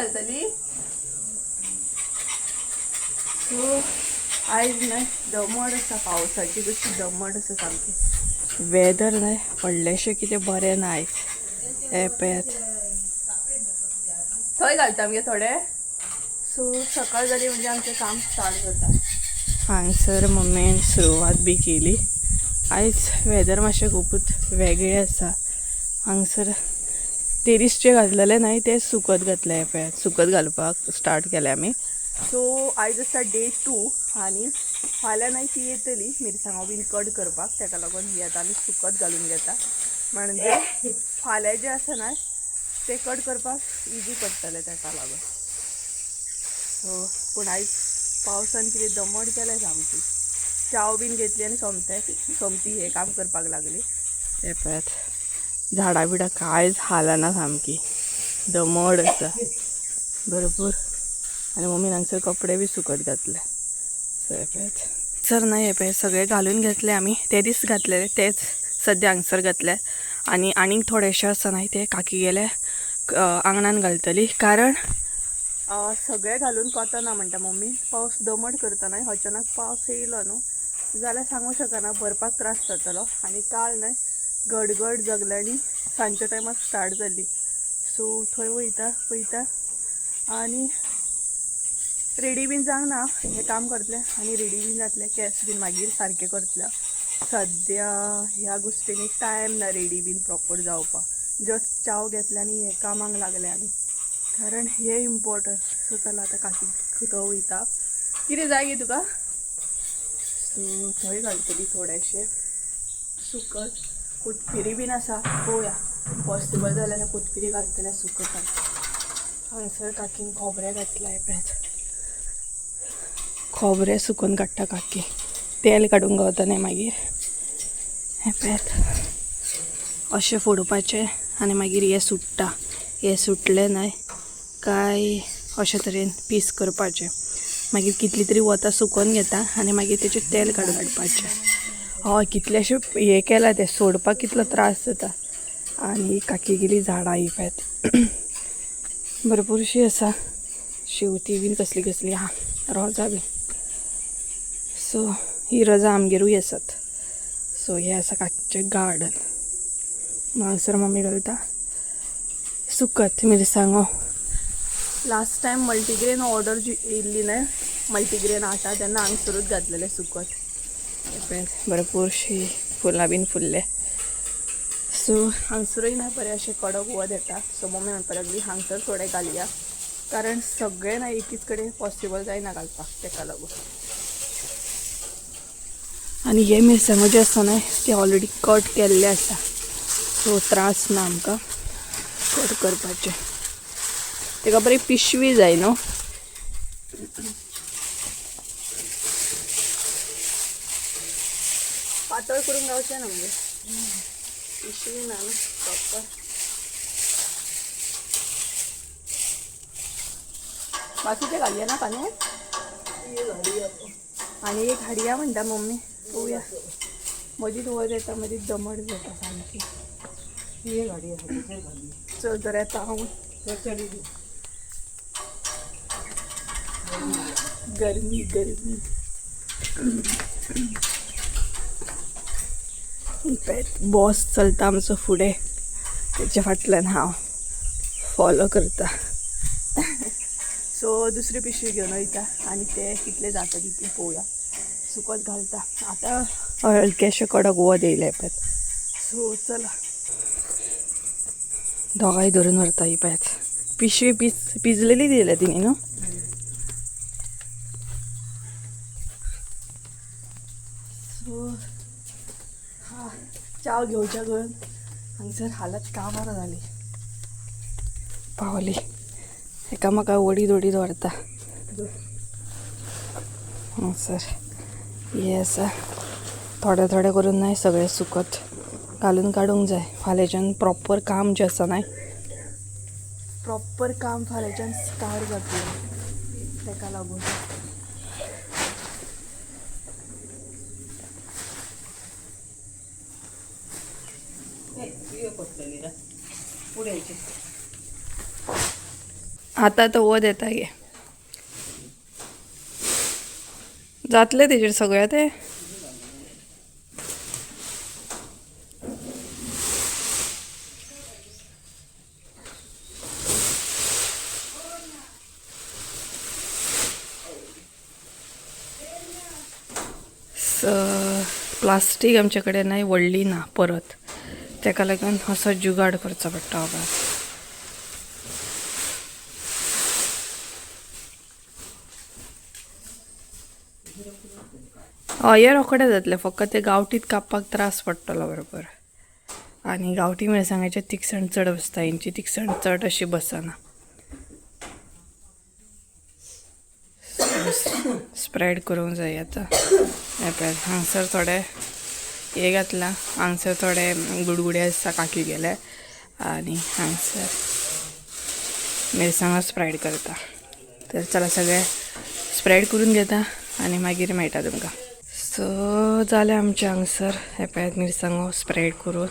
घालतली. सो आयज न्हय दमट आसा, पावसाची कशी दमट आसा सामकी. वेदर न्हय व्हडलेशें कितें बरें ना आयज. हें पळयात, थंय घालता मगे थोडे. सो सकाळ जाली म्हणजे आमचें काम स्टार्ट जाता. हांगसर मम्मीन सुरवात बी केली. आयज वेदर मातशें खुबूच वेगळें आसा. हांगसर तेरीस जे घातलेले न्हय ते सुकत घातले. हें पळयात, सुकत घालपाक स्टार्ट केले आमी. सो आयज आसा डे 2 आनी फाल्यां न्हय ती येतली मिरसांगो बीन कट करपाक. ताका लागून ही आतां आमी सुकत घालून घेता, म्हणजे फाल्यां जें आसा न्हय ते कट करपाक इजी पडटलें ताका लागून. सो पूण आयज पावसान कितें दमट केलें सामकी. च्याव बीन घेतली आनी सोमते सोमती हें काम करपाक लागली. हें पळयात, झाडां बिडां कांयच हालना, सामकी दमट आसा भरपूर. आनी मम्मीन हांगसर कपडे बी सुकत घातले. सो हें पळयात सर न्हय, हें पळय सगळे घालून घेतले आमी. ते दीस घातलेले तेच सद्या हांगसर घातले. आनी आनीक थोडेशे आसा न्हय ते काकी गेले आंगणान घालतली, कारण सगळे घालून कोतना म्हणटा मम्मी. पावस दमट करता न्हय, अचानक पावस येयलो न्हू जाल्यार सांगू शकना, भरपाक त्रास जातलो. आनी काल न्हय गडगड जगल्यांनी सांजच्या टायमार स्टार्ट जाली. सो थंय वयता पळयता आनी रेडी बीन जावंक ना. हें काम करतलें आनी रेडी बीन जातलें, केंस बीन मागीर सारकें करतलें. सद्या ह्या गोश्टींनी टायम ना रेडी बीन प्रॉपर जावपाक. जस्ट च्याव घेतले आनी हें कामाक लागले आमी, कारण हें इम्पॉर्टंट. सो चला आतां काकी थंय वयता. कितें जाय गे तुका? सो थंय घालतली थोडेशें सुकत. कोथमिरी बीन आसा, पळोवया पॉसिबल जाल्यार कोथमिरी घालतले सुकत. हांगसर काकीन खोबरें घातलां. पळयात, खोबरें सुकोवन काडटा काकी, तेल काडूंक गावता न्हय मागीर. हें पळयात, अशें फोडपाचें आनी मागीर हें सुट्टा. हें सुटलें न्हय काय अशे तरेन पीस करपाचें. मागीर कितली तरी वतां सुकोवन घेता आनी मागीर तेचें तेल काडून हाडपाचें. हय, कितलेशें हें केलां तें सोडपाक कितलो त्रास जाता. आनी काकी गेली झाडां ही पळयात भरपूरशी आसा, शेवती बीन कसली कसली आहा, रोजां बीन. सो ही रोजां आमगेरूय आसात. सो हें आसा काकीचें गार्डन. हांगसर मम्मी घालता सुकत मिरसांगो. लास्ट टायम मल्टीग्रेन ऑर्डर जी येयल्ली न्हय, मल्टीग्रेन आटा, तेन्ना हांगसरूच घातलेलें सुकत. पळयात भरपूरशी फुलां बीन फुल्ले. सो हांगसरूय ना बरें अशें कडक वत येता. सो मम्मी म्हणपाक लागली हांगसर थोडें घालया, कारण सगळें ना एकीच कडेन पॉसिबल जायना घालपाक, तेका लागून. आनी हे मिरसांगो जे आसा न्हय ते ऑलरेडी कट केल्ले आसा, सो त्रास ना आमकां कट करपाचें. तेका बरी पिशवी जाय न्हू. पातळ करूंक गावचें ना मगे, पिशवी ना न्हू प्रॉपर. बाकीचे घालया ना कांदे आनी एक हाडया म्हणटा मम्मी, पळोवया. मदींच वत येता, मदींच दमट जाता सामकी. चल तर येता हांव. गरमी गरमी. बॉस चलता आमचो फुडें, तेच्या फाटल्यान हांव फॉलो करता. सो दुसरी पिशवी घेवन वयता आनी ते कितले जाता तितले पळोवया. सुकत घालता आतां, हलकेशें कडक वत येयलें पळय. सो चला दोगांय धरून व्हरता. ही पळयात पिशवी पिजलेली दिल्या तिने न्हू. सो हा च्याव घेवच्या करून हांगसर हालत काबार जाली. पावली, एकामेका ओडीत ओडीत व्हरता हांगसर. हें आसा थोडे थोडे करून न्हय सगळें सुकत घालून काडूंक जाय. फाल्यांच्यान प्रॉपर काम जें आसा न्हय, प्रॉपर काम फाल्यांच्यान स्टार्ट जातलें, तेका लागून. आतां तो वत येता गे. जातलें तेजेर सगळें तें. प्लास्टीक आमचे कडेन न्हय व्हडली ना परत, तेका लागून असो जुगाड करचो पडटा बाबा. हय, हे रोखडें जातलें, फकत ते गांवठीत कापपाक त्रास पडटलो बरोबर. आनी गांवठी मिरसांगाचे तिखसाण चड बसता, हेंची तिखसाण चड अशी बसना. स्प्रेड करूंक जाय आतां. हें पळय हांगसर थोडे हे घातलां, हांगसर थोडे गुडगुडे आसा काकी गेले, आनी हांगसर मिरसांगो स्प्रेड करता. तर चला सगळें स्प्रेड करून घेता आनी मागीर मेळटा तुमकां. सो जालें आमचें हांगसर हें पळयात मिरसांगो स्प्रेड करून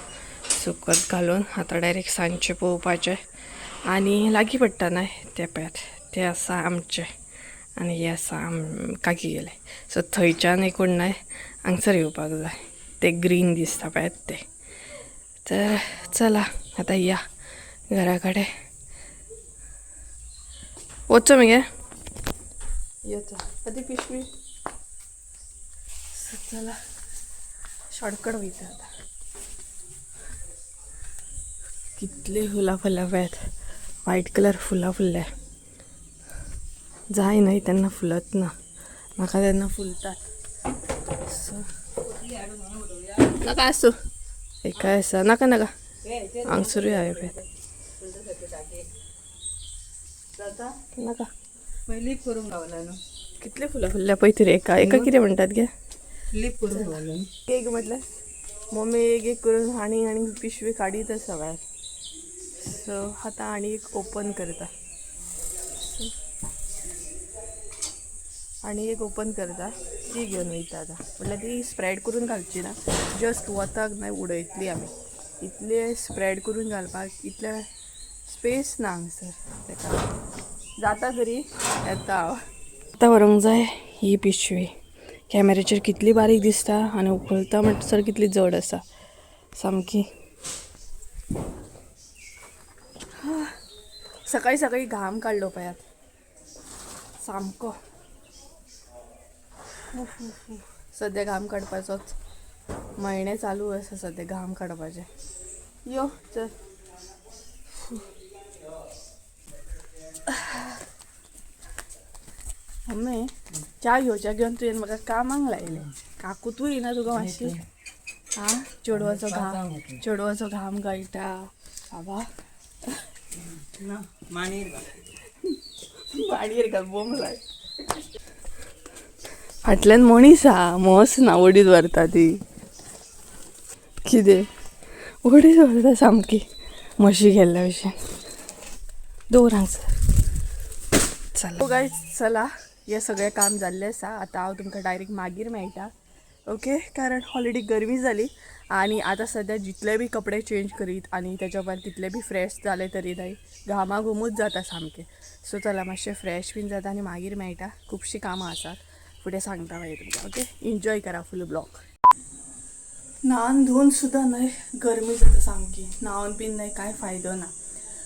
सुकत घालून. आतां डायरेक्ट सांजचें पळोवपाचें आनी लागीं पडटा न्हय तें पळयात तें आसा आमचें आनी हें आसा काकी गेलें. सो थंयच्यान एकूण न्हय हांगसर येवपाक जाय, तें ग्रीन दिसता पळयात तें. तर चला आतां या घरा कडेन. वचचो मगे येता आतां पिशवी. सो चला शॉर्टकट वयता आतां. कितली फुलां फुल्ल्या पळयात, व्हायट कलर फुलां फुल्ल्या. जाय न्हय तेन्ना फुलत ना, म्हाका तेन्ना फुलतात. सो नाका आसूं, एकाय आसा, नाका नाका हांगसरूय हांवें पळयात. नाका लीप करूंक गावला न्हू. कितले फुलां फुल्ल्या पळय तरी. एका एका कितें म्हणटात गे, लीप करूंक गावला न्हू. एक म्हटल्यार मम्मी एक एक करून आनी आनी पिशवी काडीत आसा भायर. सो आतां आनी एक ओपन करता, आनी एक ओपन करता, ती घेवन वयता आतां. म्हटल्यार ती स्प्रेड करून घालची ना, जस्ट वताक न्हय उडयतली आमी. इतले स्प्रेड करून घालपाक इतले स्पेस ना हांगसर, तेका जाता तरी येता हांव. आतां व्हरूंक जाय ही पिशवी. कॅमेराचेर कितली बारीक दिसता आनी उखलता म्हणसर कितली जड आसा सामकी. सकाळी सकाळी घाम काडलो पळयात सामको. सद्या घाम काडपाचोच म्हयने चालू आसा, सद्या घाम काडपाचे. यो चल. मम्मी च्या घेवच्या घेवन तुवें म्हाका कामाक लायलें. काकू तूं येना तुका मातशी? आं, चेडवाचो घाम, चेडवाचो घाम गळटा बाबा. माणयेर घाल बोम लाय. फाटल्यान मनीस आहा, म्हस ना, ओडीत व्हरता ती. कितें ओडीत व्हरता सामकी म्हशी गेल्ल्या भशेन. दवर हांगसर. चला गायज, चला हें सगळें काम जाल्लें आसा. आतां हांव तुमकां डायरेक्ट मागीर मेळटा, ओके? कारण ऑलरेडी गरमी जाली आनी आतां सद्या जितले बी कपडे चेंज करीत आनी तेच्या भायर तितले बी फ्रेश जाले तरी न्हय घामाघुमूच जाता सामकें. सो चला मातशें फ्रेश बीन जाता आनी मागीर मेळटा. खुबशीं कामां आसात, फुडें सांगता मागीर तुमकां, ओके? एन्जॉय करा फूल ब्लॉग. न्हावन धुवन सुद्दां न्हय गरमी जाता सामकी, न्हावन बीन न्हय कांय फायदो ना.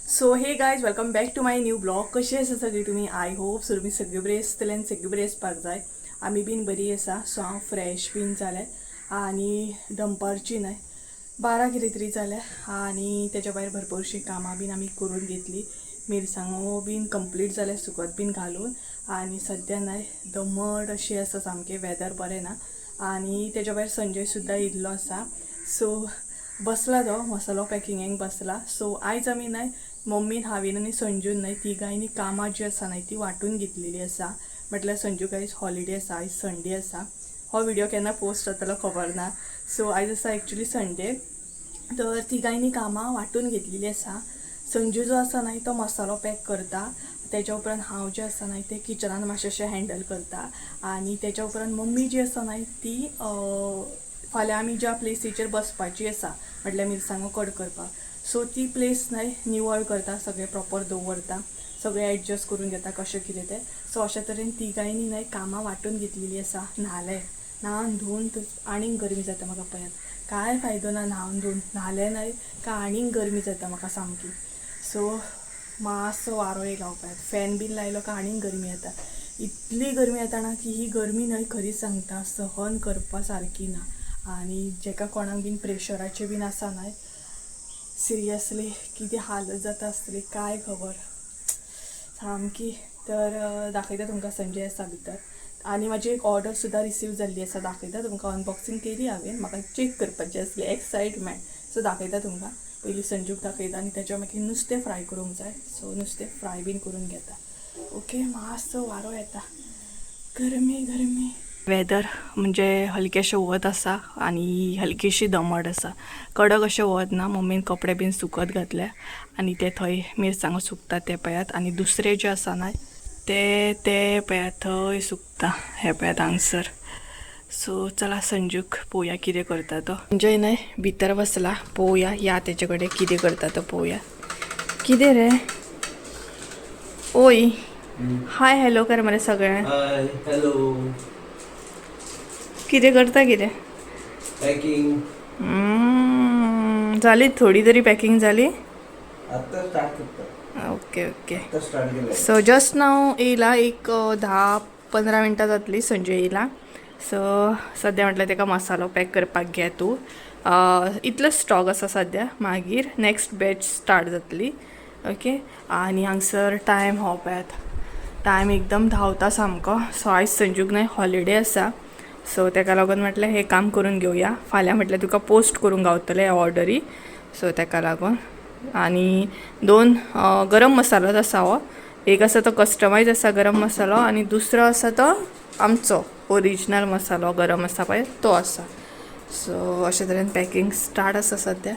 So hey guys, welcome back to my new blog. कशी आसा सगळीं तुमी? I hope so तुमी सगळीं बरी आसतली आनी सगळीं बरी आसपाक जाय. आमी बीन बरी आसा. सो हांव फ्रेश बीन जालें आनी दनपारची न्हय 12 कितें तरी जालें आनी तेच्या भायर भरपूरशीं कामां बीन आमी करून घेतली. मिरसांगो बीन कंप्लीट जालें सुकत बीन घालून आनी सद्या न्हय दमट अशें आसा सामकें, वेदर बरें ना. आनी तेच्या भायर संजय सुद्दां येयल्लो आसा. सो बसला तो मसालो पॅकिंगेक बसला. सो आयज आमी न्हय मम्मीन हांवेन आनी संजून न्हय तिगांयनी कामां जी आसा न्हय ती वांटून घेतलेली आसा. म्हटल्यार संजूक आयज हॉलिडे आसा, आयज संडे आसा. हो व्हिडियो केन्ना पोस्ट जातलो खबर ना. सो आयज आसा एक्चुली संडे. तर तिगांयनी कामां वांटून घेतलेली आसा. संजू जो आसा न्हय तो मसालो पॅक करता, तेच्या उपरांत हांव जें आसा न्हय तें किचनान मातशें अशें हँडल करता आनी तेच्या उपरांत मम्मी जी आसा न्हय ती फाल्यां आमी ज्या प्लेसीचेर बसपाची आसा म्हटल्यार मिरसांगो कट करपाक, सो ती प्लेस न्हय निवळ करता, सगळें प्रॉपर दवरता, सगळें एडजस्ट करून घेता कशें कितें तें. सो अशे तरेन तिगांयनी न्हय कामां वांटून घेतलेली आसा. न्हालें, न्हावन धुवन आनीक गरमी जाता म्हाका पळयात, कांय फायदो ना न्हावन धुवन, न्हालें न्हय काय आनीक गरमी जाता म्हाका सामकी. सो मातसो वारो येयला पळयात, फॅन बीन लायलो काय आनीक गरमी येता. इतली गरमी येता ना की ही गरमी न्हय खरीच सांगता सहन करपा सारकी ना. आनी जेका कोणाक बीन प्रेशराचें बीन आसा न्हय, सिरियसली कितें हालत जाता आसतली काय खबर सामकी. तर दाखयता तुमकां संजय आसा भितर. आनी म्हाजी एक ऑर्डर सुद्दां रिसीव जाल्ली आसा, दाखयता तुमकां. अनबॉक्सिंग केली हांवें, म्हाका चॅक करपाची आसली एक्सायटमेंट. सो दाखयता तुमकां, पयलीं संजूक दाखयता आनी तेच्या मागीर नुस्तें फ्राय करूंक जाय. सो नुस्तें फ्राय बीन करून घेता. ओके, मातसो वारो येता, गरमी गरमी. वेदर म्हणजे हलकेशें वत आसा आनी हलकीशी दमट आसा, कडक अशें वत ना. मम्मीन कपडे बीन सुकत घातले आनी ते थंय मिरसांगो सुकता ते पळयात. आनी दुसरे जे आसा न्हय ते ते पळयात थंय सुकता हे पळयात हांगसर. सो चला संजूक पळोवया कितें करता तो. संजय न्हय भितर बसला, पळोवया या तेजे कडेन कितें करता तो पळोवया. कितें रे, ओय हाय हॅलो कर मरे सगळ्यांक. Hi hello. कितें करता कितें? पॅकिंग. जाली थोडी तरी पॅकिंग जाली. आता स्टार्ट करता. Okay okay. आता स्टार्ट केलं. सो जस्ट नाव येयला, एक 10-15 मिनटां जातली संजय येयला. सो सद्या म्हटल्यार तेका मसालो पॅक करपाक घे तूं. इतलो स्टॉक आसा सद्या, मागीर नॅक्स्ट बॅच स्टार्ट जातली. ओके, आनी हांगसर टायम हो पळयात, टायम एकदम धांवता सामको. सो आयज संजूक न्हय हॉलिडे आसा, सो तेका लागून म्हटलें हें काम करून घेवया. फाल्यां म्हटलें तुका पोस्ट करूंक गावतलें ऑर्डरी. सो तेका लागून आनी 2 गरम मसालोच आसा हो. एक आसा तो कस्टमायज आसा गरम मसालो आनी दुसरो आसा तो आमचो ओरिजिनल मसालो गरम आसा पळय तो आसा. सो अशे तरेन पॅकिंग स्टार्ट आसा सद्या.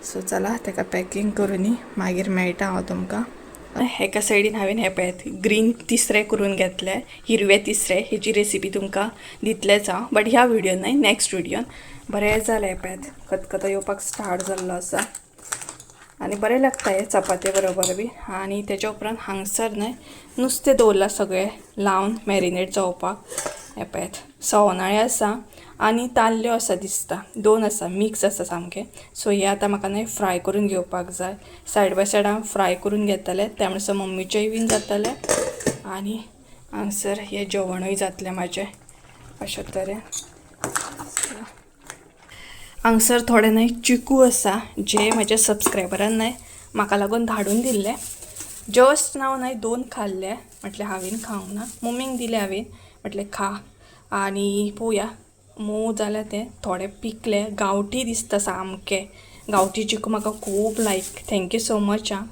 सो चला तेका पॅकिंग करुनी मागीर मेळटा हांव तुमकां. एका सायडीन हांवें हें पळयात ग्रीन तिसरे करून घेतले, हिरवे तिसरे. हेची रेसिपी तुमकां दितलेच हांव, बट ह्या व्हिडियोन न्हय, नॅक्स्ट व्हिडियोन. बरें जालें हें पळयात खतखतो येवपाक स्टार्ट जाल्लो आसा आनी बरें लागता हें चपाते बरोबर बी. आनी तेच्या उपरांत हांगसर न्हय नुस्तें दवरलां सगळें लावन मॅरिनेट जावपाक. हें पळयात सवनाळे आसा आनी ताल्ल्यो आसा दिसता, 2 आसा, मिक्स आसा सामकें. सो हें आतां म्हाका न्हय फ्राय करून घेवपाक जाय. सायड बाय सायड हांव फ्राय करून घेतलें, त्या म्हणसर मम्मीचेंय बीन जातलें आनी हांगसर हें जेवणूय जातलें म्हाजें. अशें तरेन हांगसर थोडे न्हय चिकू आसा जे म्हाज्या सबस्क्रायबरान न्हय म्हाका लागून धाडून दिल्ले. जस्ट नाव न्हय 2 खाल्ले, म्हटलें हांवें खावंक ना, मम्मीक दिले हांवें, म्हटलें खा आनी पळोवया मोव जाल्या ते थोडे पिकले, गांवठी दिसता सामके. गांवठी चिकू म्हाका खूब लायक. Thank you so much आं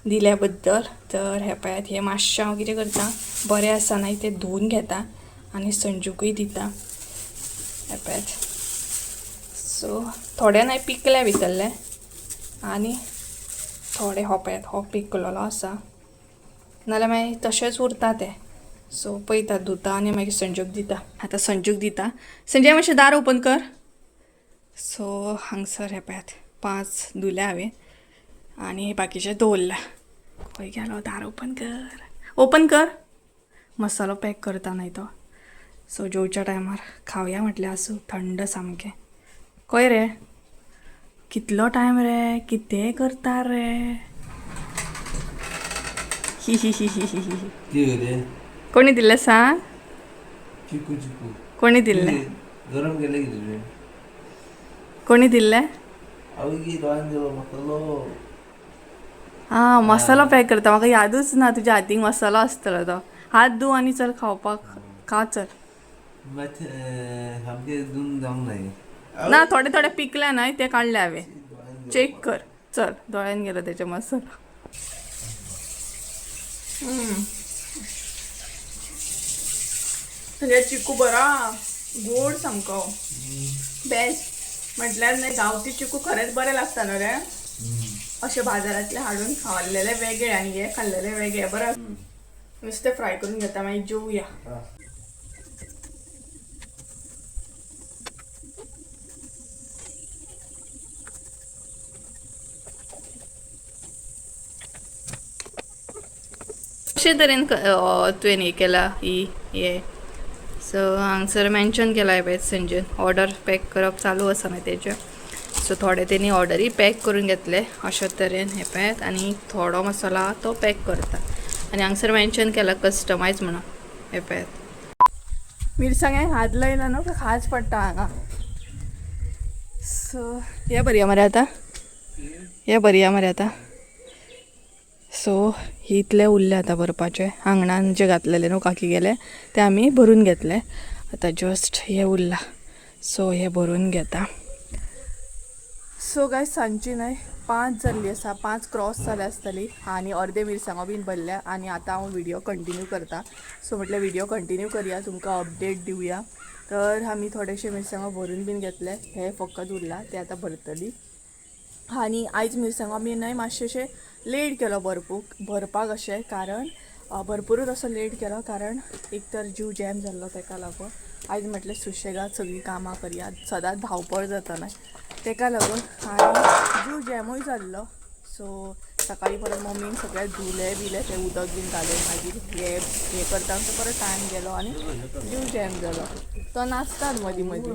दिल्या बद्दल. तर हें पळयात हें मातशें हांव कितें करता, बरें आसा न्हय तें धुवन घेता आनी संजूकूय दिता. हें पळयात सो थोडे न्हय पिकले भितरले आनी थोडे हो पळयात हो पिकलेलो आसा, नाल्यार मागीर तशेंच उरता तें. सो पळयता धुता आनी मागीर संजूक दिता. आतां संजूक दिता. संजय मातशें दार ओपन कर. सो हांगसर हें पळयात 5 धुले हांवें आनी बाकीचे दवरला. खंय गेलो, दार ओपन कर, ओपन कर. मसालो पॅक करता न्हय तो. सो जेवच्या टायमार खावया म्हटलें, आसूं थंड सामकें. खंय रे कितलो टायम रे, कितें करता रे? ही ही ही ही ही ही. कितें कोणी दिल्लें सांग? चिकू चिकू कोणी दिल्लें? गरम केलें कितें तुवें? कोणी दिल्लें? हांव की दोळ्यान दिलो मसालो. आं मसालो पॅक करता, म्हाका यादूच ना तुज्या हातीक मसालो आसतलो तो. हात धू आनी चल खावपाक खा चल. मातशें सामकें धुवन जावंक नाय ना थोडे थोडे पिकले न्हय ते काडले हांवें, चेक कर चल. दोळ्यान गेलो तेच्या मसालो. म्हणजे चिकू बरा गोड सामको बेस्ट. म्हटल्यार न्हय गांवठी चिकू खरेंच बरें लागता न्हू रे, अशें बाजारांतले हाडून खाल्लेले वेगळे आनी हे खाल्लेले वेगळे. बरें नुस्तें फ्राय करून घेता, मागीर जेवया. कशे तरेन तुवें हें केला ही हे? सो हांगसर मेन्शन केला पळय संजयन, ऑर्डर पॅक करप चालू आसा न्हय तेजें. सो थोडे तेणी ऑर्डरी पॅक करून घेतले अशा तरेन, हें पळयात. आनी थोडो मसाला आहा तो पॅक करता आनी हांगसर मेन्शन केला कस्टमायज म्हणून, हें पळयात. मिरसांग्यांक हात लायला न्हू खाज पडटा हांगा. सो हे भरया मरे आतां, हे भरया मरे आतां. सो इतले उरले आतां भरपाचे. आंगणान जे घातलेले न्हू काकी गेले ते आमी भरून घेतले. आतां जस्ट हे उरला, सो हे भरून घेता. सो गायज, सांजची न्हय 5 जाल्ली आसा, 5 क्रॉस जाल्या आसतली आनी अर्दे मिरसांगो बीन भरल्या आनी आतां हांव व्हिडियो कंटिन्यू करता. सो म्हटलें व्हिडियो कंटिन्यू करया, तुमकां अपडेट दिवया. तर आमी थोडेशे मिरसांगो भरून बीन घेतले, हे फकत उरला ते आतां भरतली. आनी आयज मिरसांगो आमी न्हय मातशें लेट केलो भरपाक अशें, कारण भरपुरूच असो लेट केलो कारण एक तर जीव जॅम जाल्लो, तेका लागून आयज म्हटलें सुशेगाद सगळीं कामां करया. सदांच धांवपळ जाता न्हय, तेका लागून. आनी जीव जॅमूय जाल्लो. सो सकाळीं परत मम्मीन सगळें धुलें बिलें, तें उदक बीन घालून मागीर हे हे करता आमचो परत टायम गेलो आनी जीव जॅम जालो. तो नाचतात मदीं मदीं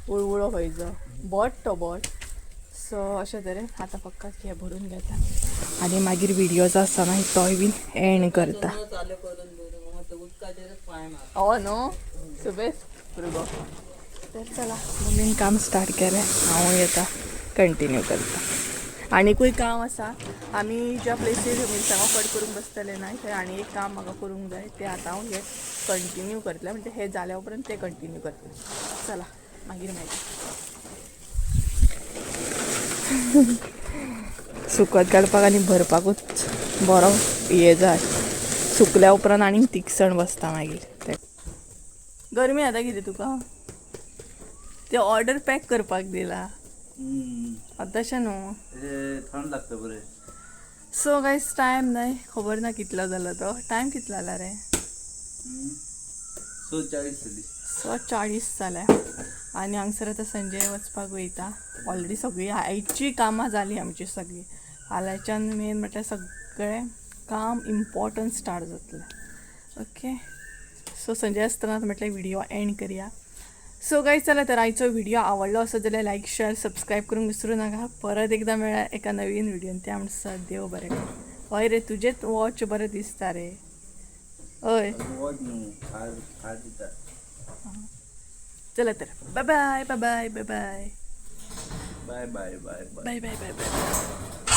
उळउळो खंयचो बोट तो बोट. सो अशें तरेन आतां फकत हे भरून घेता आनी मागीर व्हिडियो जो आसा न्हय तोय बीन एंड करता. चालू करून दवरूं उदकाचेरच पांय मार. हो न्हू सुबेस भुरगो. तर चला, मम्मीन काम स्टार्ट केलें, हांव येता कंटिन्यू करता. आनीकूय काम आसा. आमी ज्या प्लेसीर मिरसांगो कट करूंक बसतले न्हय थंय आनी एक काम म्हाका करूंक जाय, तें आतां हांव हें कंटिन्यू करतलें, म्हणजे हें जाल्या उपरांत तें कंटिन्यू करतलें. चला मागीर मेळटा. सुकत घालपाक आनी भरपाकूच बरो हें जाय. सुकल्या उपरांत आनीक तिकसण बसता मागीर ते. गरमी आतां कितें तुका ते ऑर्डर पॅक करपाक दिला तशें न्हू. थंड लागता बरें. सो गायज, टायम न्हय खबर ना कितलो जालो तो. टायम कितलो जाला रे? 6:40 जाली. 6:40 जाल्या आनी हांगसर आतां संजय वचपाक वयता. ऑलरेडी सगळीं आयची कामां जालीं आमची सगळीं. फाल्यांच्यान मेन म्हटल्यार सगळें काम इम्पॉर्टंट स्टार्ट जातलें. ओके, सो संजय आसतना म्हटल्यार व्हिडियो एंड करया. सो गायज चला तर, आयचो व्हिडियो आवडलो आसत जाल्यार लायक शेअर सबस्क्रायब करूंक विसरूं नाका. परत एकदां मेळ्ळा एका नवीन व्हिडियोन, त्या म्हणसर देव बरें करूं. हय रे, तुजेच वॉच बरें दिसता रे. हय. वॉच न्हू खाज खाज दिता. चला तर, bye bye bye bye bye. Bye bye bye bye. Bye bye bye bye.